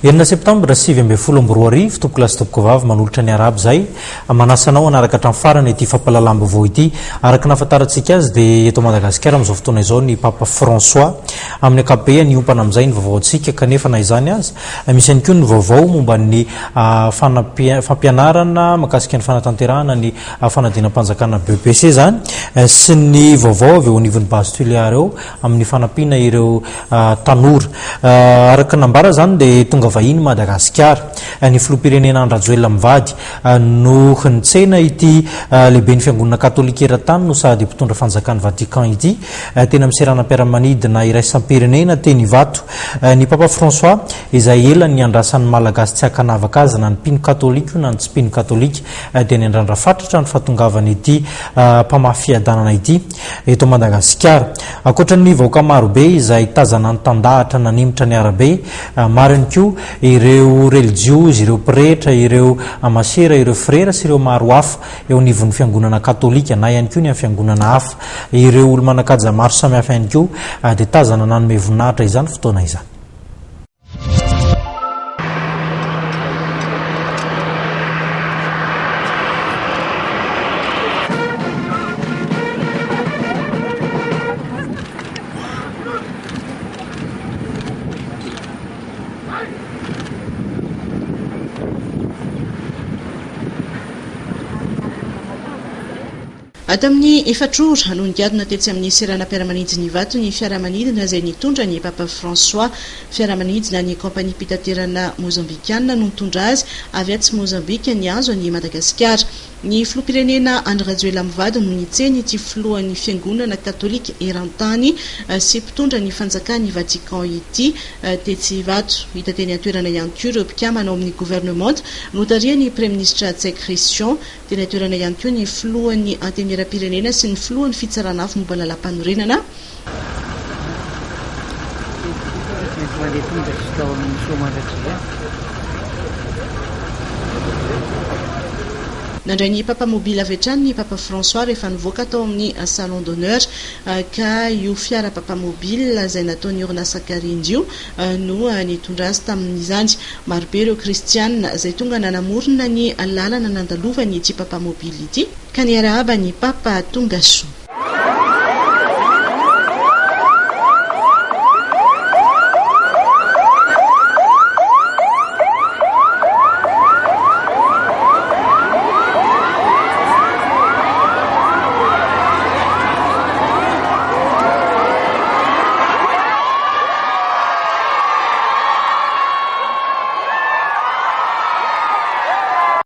Enina septambra 2019, tompokolahy sy tompokovavy, manolotra ny arahaba izay manasa anao hanaraka hatramin'ny farany ity fampahalalam-baovao ity. Araka ny nahafantarantsika azy dia eto Madagasikara amin'izao fotoana izao ny Papa François. Amin'ny ankapobeny hiompana amin'izay ny vaovaontsika kanefa na izany aza misy ihany koa ny vaovao momba ny fampianarana mahakasika ny fanatanterahana ny fanadinam-panjakana BEPC izany sy ny vaovao avy eo anivon'ny Base Tuléar eo amin'ny fanampiana ireo tanora. Araka ny nambara izany dia tonga vahiny Madagasikara. Ny filoham-pirenena Andry Rajoelina mivady no nitsena ity lehiben'ny fiangonana katolika eran-tany no sady mpitondra fanjakan'i Vatican ity teny amin'ny seranam-piaramanidina iraisam-pirenena teny Ivato. Ny Papa François izay ela niandrasan'ny Malagasy tsy ankanavaka azy na ny mpino katolika io na ny tsy mpino katolika dia niandrandra fatratra ny fahatongavan'ity mpamafy fiadanana ity eto Madagasikara. Ankoatra ny vahoaka marobe izay tazana nitandahatra nanimotra ny arabe, maro ihany koa ireo relijiozy, ireo pretra, ireo masera, ireo frera sy ireo maro hafa eo anivon'ny fiangonana katolika na ihany koa ny amin'ny fiangonana hafa. Ireo olo-manan-kaja maro samihafa ihany koa dia tazana nanome voninahitra izany fotoana izany. Tamin'ny efatra ora no nigadona tetsy amin'ny seranam-piaramanidina Ivato ny fiaramanidina izay nitondra ny Papa François. Fiaramanidina an'ny kaompaniam-pitaterana Mozambikana no nitondra azy avy atsy Mozambika nihazo an'i Madagasikara. Ny filoham-pirenena Andry Rajoelina mivady no nitsena ity filohan'ny fiangonana katolika eran-tany sy mpitondra ny fanjakan'i Vatican ity tetsy Ivato. Hita teny an-toerana ihany koa ireo mpikambana ao amin'ny governemanta notarihan'ny Praiminisitra Ntsay Christian. Teny an-toerana ihany koa ny filohan'ny Antenimierampirenena sy ny filohan'ny Fitsarana avo momba ny lalàmpanorenana. Nandray ny Papa Mobile avy hatrany ny Papa François rehefa nivoaka tao amin'ny Salon d'honneur ka io fiara Papa Mobile izay nataon'ny orinasa Garindy io no nitondra azy tamin'izany. Marobe ireo kristiana izay tonga nanamorona ny lalana nandalovany ity Papa Mobile ity ka niarahaba ny Papa tonga soa.